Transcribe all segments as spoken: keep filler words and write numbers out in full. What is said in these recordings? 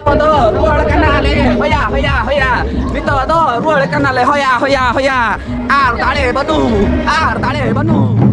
ᱱᱤᱛᱚᱜ ᱫᱚ ᱨᱩᱣᱟᱹᱲ ᱠᱟᱱᱟᱞᱮ, ᱦᱚᱭᱟ, ᱦᱚᱭᱟ, ᱦᱚᱭᱟ᱾ ᱱᱤᱛᱚᱜ ᱫᱚ ᱨᱩᱣᱟᱹᱲ ᱠᱟᱱᱟᱞᱮ, ᱦᱚᱭᱟ, ᱦᱚᱭᱟ, ᱦᱚᱭᱟ᱾ ᱟᱨ ᱫᱟᱲᱮ ᱵᱟᱹᱱᱩᱜ, ᱟᱨ ᱫᱟᱲᱮ ᱵᱟᱹᱱᱩᱜ᱾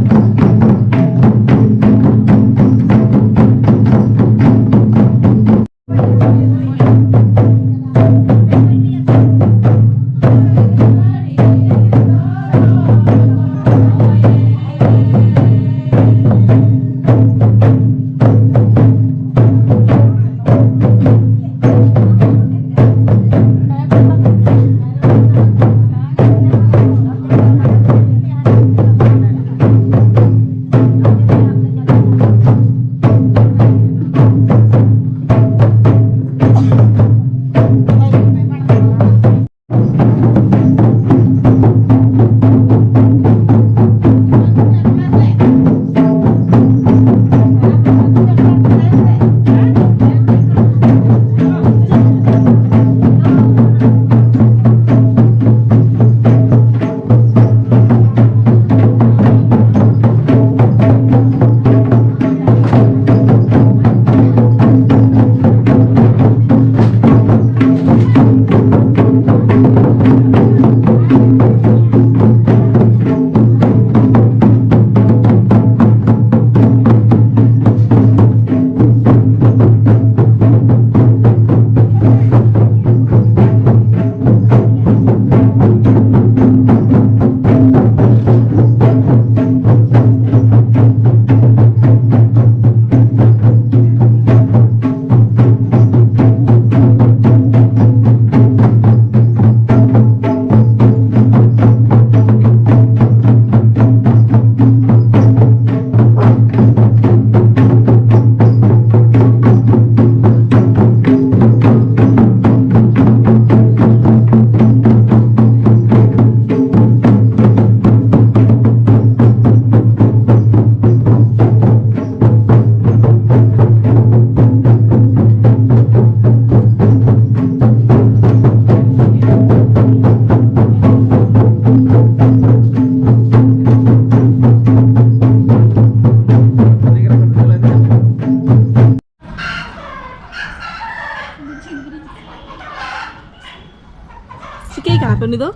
ᱪᱤᱠᱟᱹᱭ ᱠᱟᱱᱟ ᱯᱮ ᱩᱱᱤ ᱫᱚ?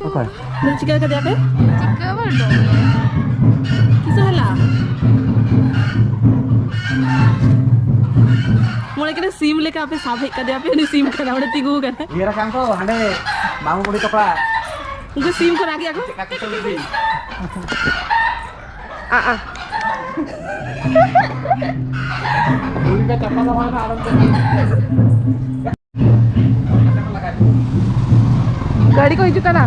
ᱚᱠᱚᱭ? ᱩᱱᱤ ᱪᱤᱠᱟᱹ ᱠᱟᱫᱮᱭᱟ ᱯᱮ? ᱪᱤᱠᱟᱹ ᱵᱟᱝ ᱫᱚ᱾ ᱠᱤᱥᱟᱹ ᱦᱟᱞᱟ? ᱢᱚᱱᱮ ᱠᱟᱱᱟ ᱥᱤᱢ ᱞᱮᱠᱟ ᱟᱯᱮ ᱥᱟᱵ ᱦᱮᱡ ᱠᱟᱫᱮᱭᱟ ᱯᱮ, ᱩᱱᱤ ᱥᱤᱢ ᱠᱟᱱᱟ, ᱚᱸᱰᱮ ᱛᱤᱸᱜᱩ ᱠᱟᱱᱟ᱾ ᱧᱮᱞ ᱟᱠᱟᱱ ᱠᱚ ᱦᱟᱸᱰᱮ ᱢᱟᱢᱩ ᱵᱩᱲᱦᱤ ᱛᱟᱠᱚᱣᱟᱜ᱾ ᱩᱱᱠᱩ ᱥᱤᱢ ᱠᱚ ᱨᱟᱜ ᱜᱮᱭᱟ ᱠᱚ᱾ ᱪᱮᱫ ᱠᱟ ᱠᱚ ᱪᱚ ᱞᱟᱹᱭ? ᱟ, ᱟ᱾ ᱩᱱᱤ ᱫᱚ ᱪᱟᱯᱟ ᱫᱚ ᱵᱟᱝ ᱟᱨᱚᱢ ᱛᱮ᱾ ᱜᱟᱹᱰᱤ ᱠᱚ ᱦᱤᱡᱩᱜ ᱠᱟᱱᱟ᱾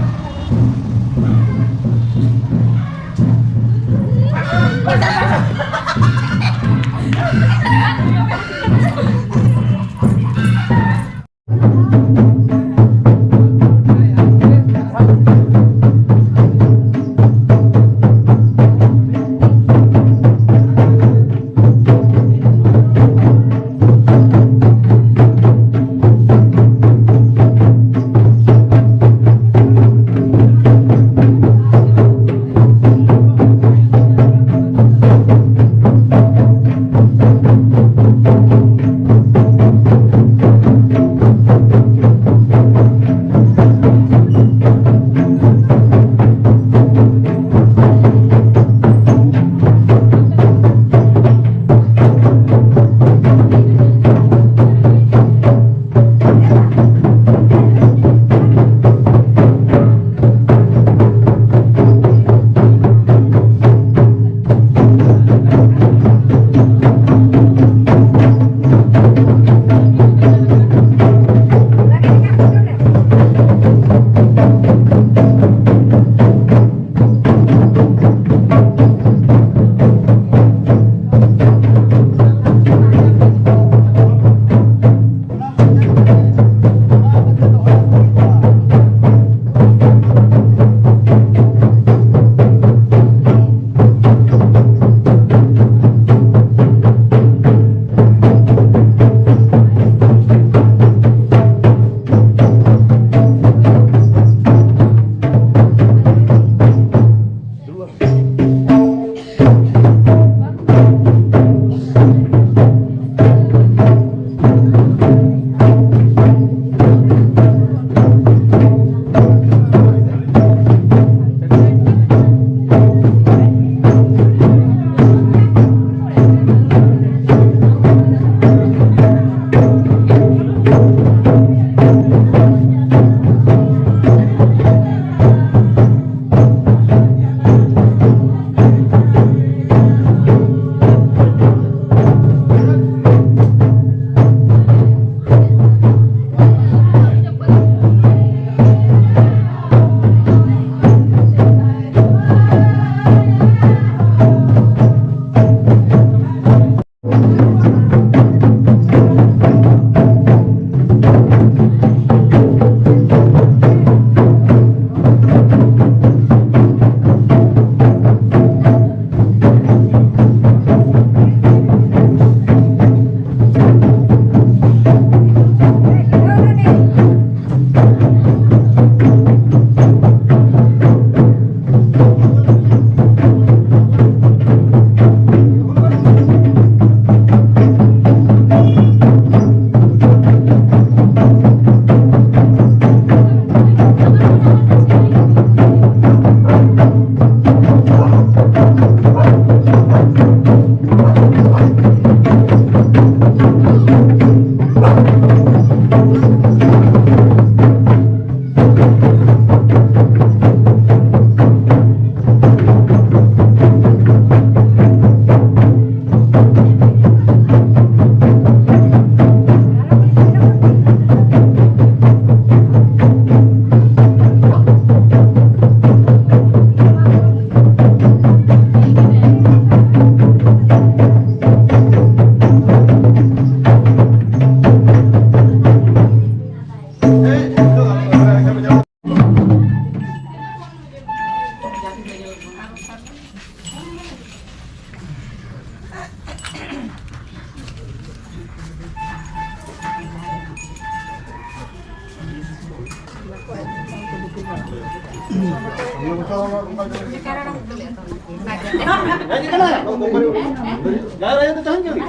ᱡᱟᱦᱮᱨ ᱟᱭᱳ ᱫᱚ ᱛᱟᱦᱮᱱ ᱠᱟᱱ ᱜᱮᱭᱟ᱾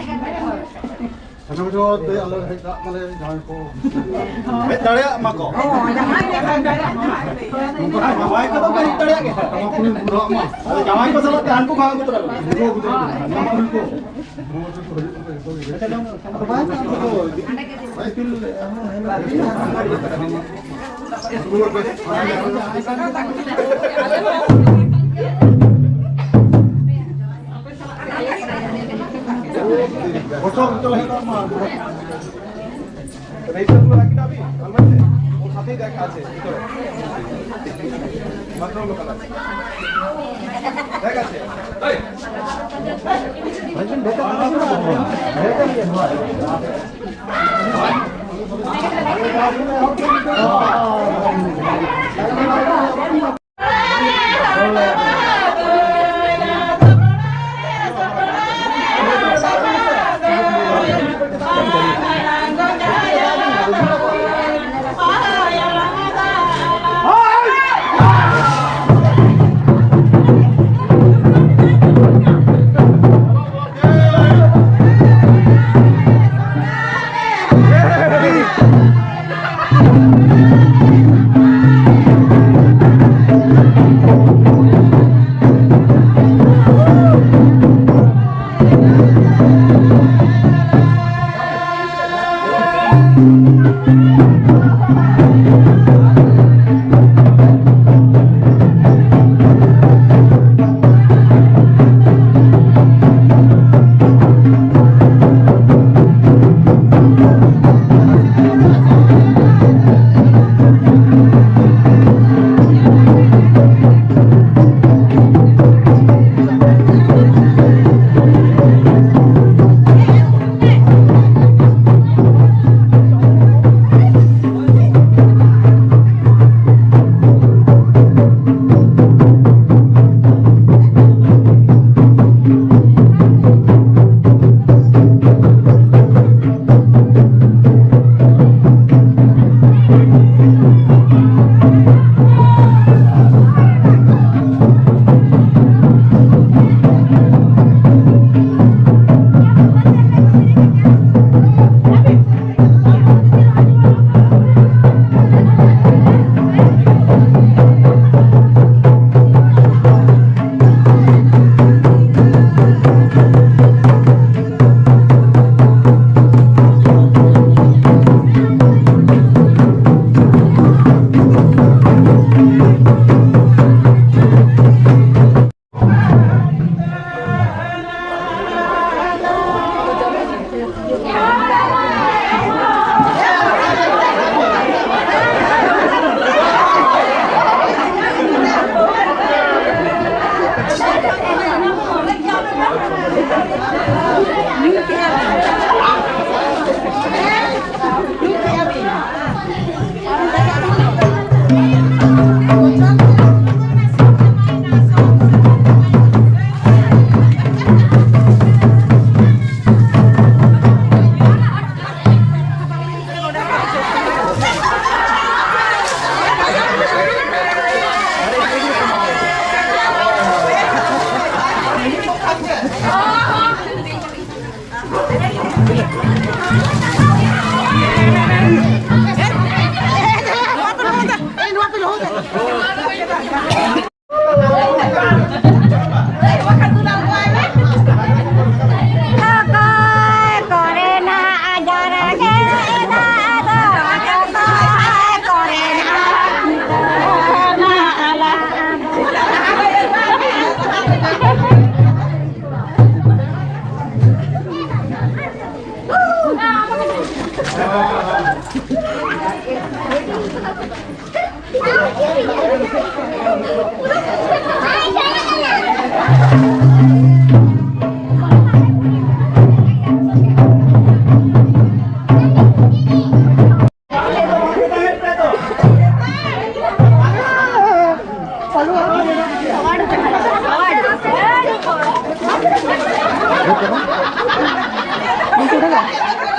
ᱥᱟᱱᱟᱢ ᱡᱚᱦᱟᱨ ᱫᱟᱹᱭ, ᱟᱞᱮ ᱦᱮᱡ ᱠᱟᱜ ᱢᱟᱞᱮ ᱡᱟᱶᱟᱭ ᱠᱚ᱾ ᱦᱮᱡ ᱫᱟᱲᱮᱭᱟᱜ ᱢᱟ ᱠᱚ᱾ ᱱᱚᱝᱠᱟ ᱡᱟᱶᱟᱭ ᱠᱚᱫᱚ ᱠᱚ ᱦᱮᱡ ᱫᱟᱲᱮᱭᱟᱜ ᱜᱮᱭᱟ᱾ ᱱᱚᱣᱟ ᱠᱚᱨᱮ ᱵᱩᱨᱟᱹᱜ ᱢᱟ᱾ ᱟᱫᱚ ᱡᱟᱶᱟᱭ ᱠᱚ ᱥᱟᱞᱟᱜ ᱛᱮ ᱦᱟᱱᱠᱩ ᱠᱚ ᱟᱹᱜᱩ ᱛᱚᱨᱟ ᱠᱚᱣᱟ᱾ ᱵᱩᱨᱟᱹ ᱵᱩᱨᱟᱹ ᱱᱚᱣᱟ ᱠᱚᱨᱮ ᱠᱚ᱾ ᱱᱚᱣᱟ ᱠᱚᱨᱮ ᱠᱚ ᱦᱤᱡᱩᱜ ᱠᱟᱱᱟ, ᱡᱚᱛᱚ ᱜᱮ᱾ ᱟᱪᱪᱷᱟ, ᱵᱟᱝ, ᱟᱫᱚ ᱵᱟᱭ ᱛᱟᱦᱮᱸ ᱠᱟᱱᱟ᱾ ᱵᱚᱪᱷᱚᱨ ᱦᱚᱪᱚ ᱦᱩᱭᱩᱜ ᱛᱟᱢᱟ᱾ রেজিস্টারগুলো রাখি না আমি আলমারিতে? ওর সাথেই দেখা আছে ভিতরে। বাথরুম লোকাল আছে। দেখা আছে?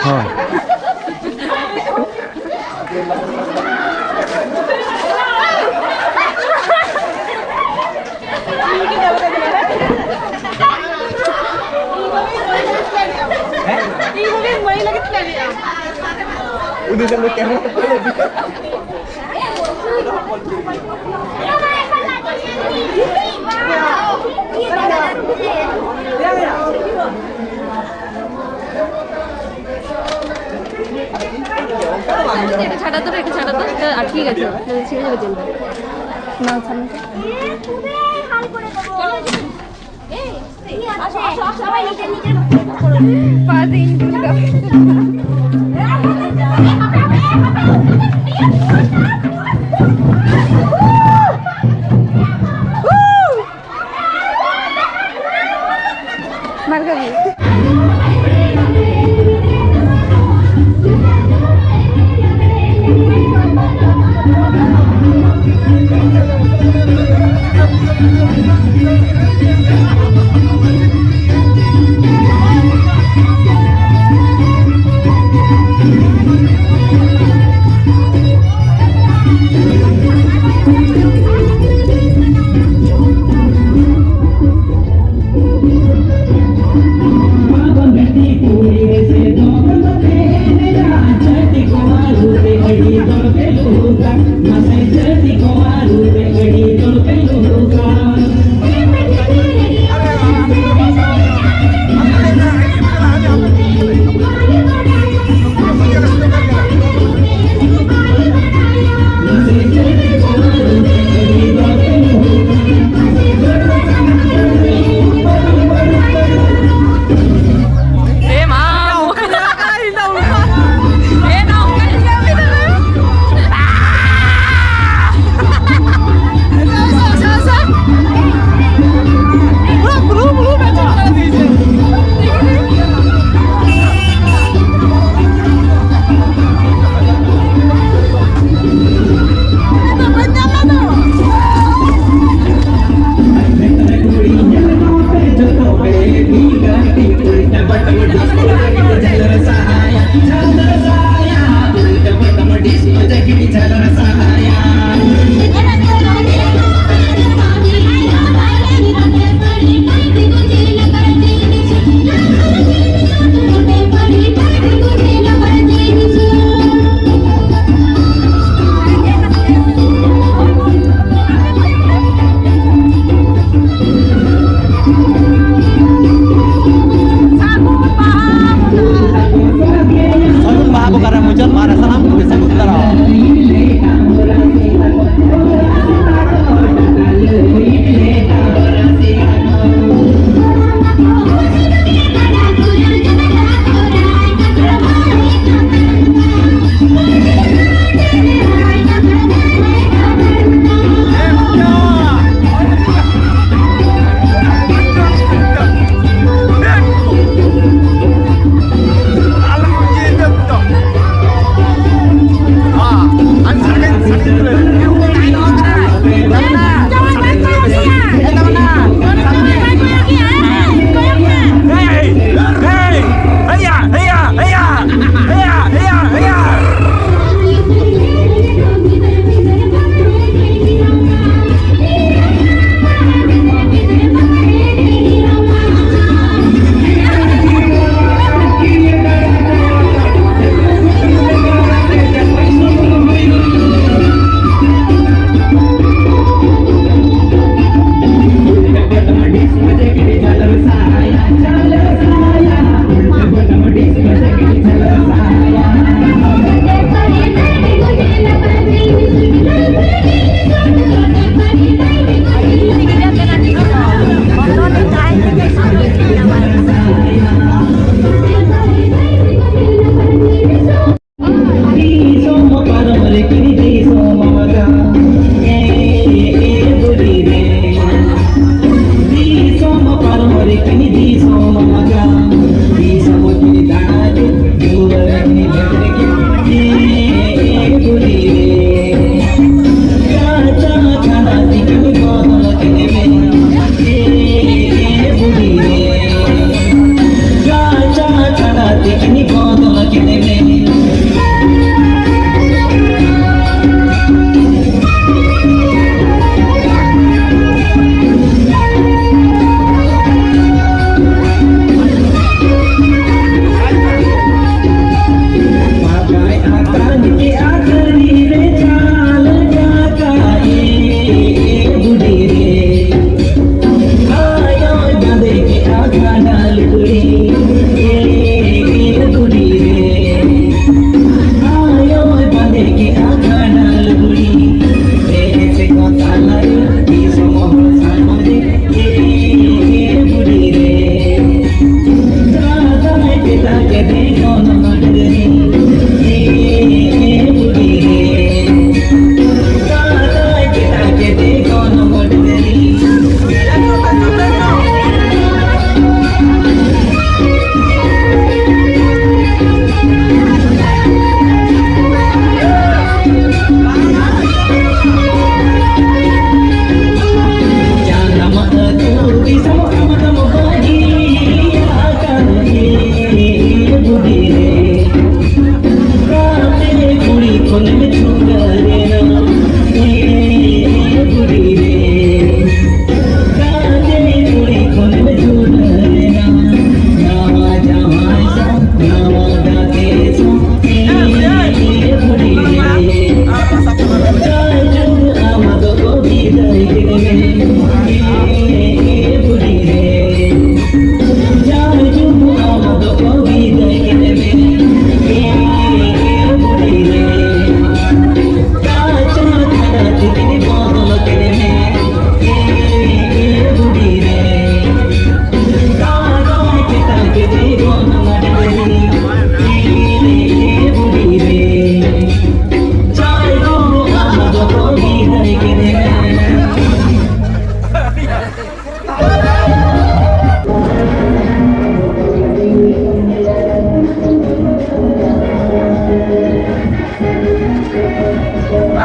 ᱦᱳᱭ᱾ ᱩᱱᱤ ᱫᱚ ᱠᱮᱢᱮᱨᱟ ᱛᱮ এটা ছাড়া তো, এটা ছাড়া তো, এটা আটকে গেছে। তাহলে ছিঁড়ে যাবে জেলটা। না, ছাড়ুন। পাঁচ দিন দুর্গা। মার খাবি। ᱟᱨ ᱥᱟᱱᱟᱢ ᱠᱚᱜᱮ ᱥᱟᱹᱜᱩᱱ ᱫᱟᱨᱟᱢ᱾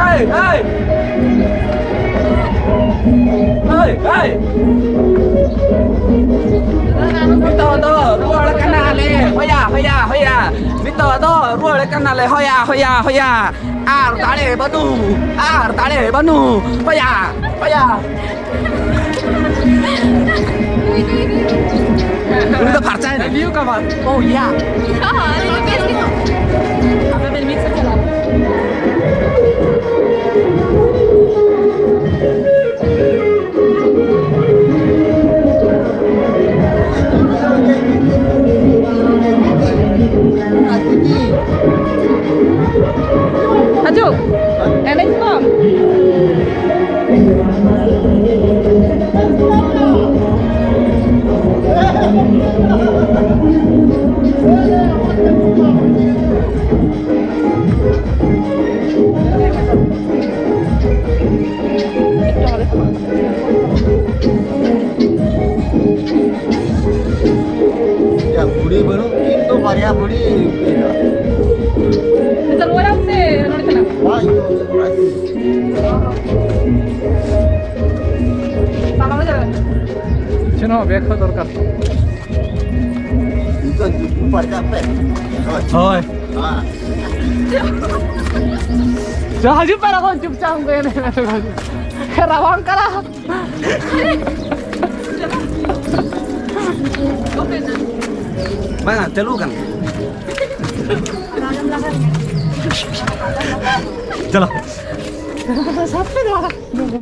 ᱦᱮᱭ, ᱦᱮᱭ! ᱦᱮᱭ, ᱦᱮᱭ! ᱱᱤᱛᱚᱜ ᱫᱚ ᱨᱩᱣᱟᱹᱲ ᱠᱟᱱᱟᱞᱮ, ᱦᱚᱭᱟ, ᱦᱚᱭᱟ, ᱦᱚᱭᱟ! ᱱᱤᱛᱚᱜ ᱫᱚ ᱨᱩᱣᱟᱹᱲ ᱠᱟᱱᱟᱞᱮ, ᱦᱚᱭᱟ, ᱦᱚᱭᱟ, ᱦᱚᱭᱟ! ᱟᱨ ᱫᱟᱲᱮ ᱵᱟᱹᱱᱩᱜ, ᱟᱨ ᱫᱟᱲᱮ ᱵᱟᱹᱱᱩᱜ, ᱦᱚᱭᱟ, ᱦᱚᱭᱟ! ᱩᱱᱤ ᱫᱚ ᱯᱷᱟᱨᱪᱟᱭᱮᱱᱟ᱾ ᱵᱷᱤᱭᱩ ᱠᱟᱵᱷᱟᱨ᱾ Oh, yeah. ᱟᱯᱮ ᱯᱮ ᱢᱤᱫ ᱥᱮᱫ ᱪᱟᱞᱟᱣ᱾ ᱦᱤᱡᱩᱜ, ᱮᱱᱮᱡ ᱠᱚᱢ᱾ ᱭᱟ, ᱵᱩᱲᱤ ᱵᱟᱹᱱᱩᱜ ᱠᱤᱱ ᱫᱚ ᱵᱟᱨᱭᱟ ᱵᱩᱲᱤ᱾ ᱱᱤᱛᱚᱜ ᱨᱩᱣᱟᱹᱲᱟᱢ ᱥᱮ ᱱᱚᱰᱮ ᱛᱟᱦᱮᱱᱟᱢ? ᱵᱟᱝ, ᱤᱧ ᱫᱚ ᱚᱲᱟᱜ ᱨᱮ᱾ ᱵᱟᱵᱟ ᱠᱚ ᱪᱟᱞᱟᱜ ᱠᱟᱱᱟ᱾ ᱪᱮᱫ ᱦᱚᱸ ᱵᱮᱜᱽ ᱦᱚᱸ ᱫᱚᱨᱠᱟᱨ᱾ ᱱᱤᱛᱚᱜ ᱡᱩᱛ ᱯᱟᱨᱪᱟᱜ ᱯᱮ᱾ ᱦᱳᱭ᱾ ᱦᱳᱭ᱾ ᱦᱮᱸ᱾ ᱪᱚ, ᱦᱤᱡᱩᱜ ᱯᱮ, ᱨᱟᱵᱟᱝ ᱪᱩᱯᱪᱟᱯ ᱩᱱᱠᱩ ᱮᱱᱮᱡ ᱢᱮ᱾ ᱨᱟᱵᱟᱝ ᱠᱟᱱᱟ᱾ ᱵᱟᱝᱟ, ᱪᱟᱹᱞᱩ ᱠᱟᱱ ᱜᱮᱭᱟ᱾ ᱪᱚᱞᱚ᱾ ᱥᱟᱵ ᱯᱮ ᱫᱚ᱾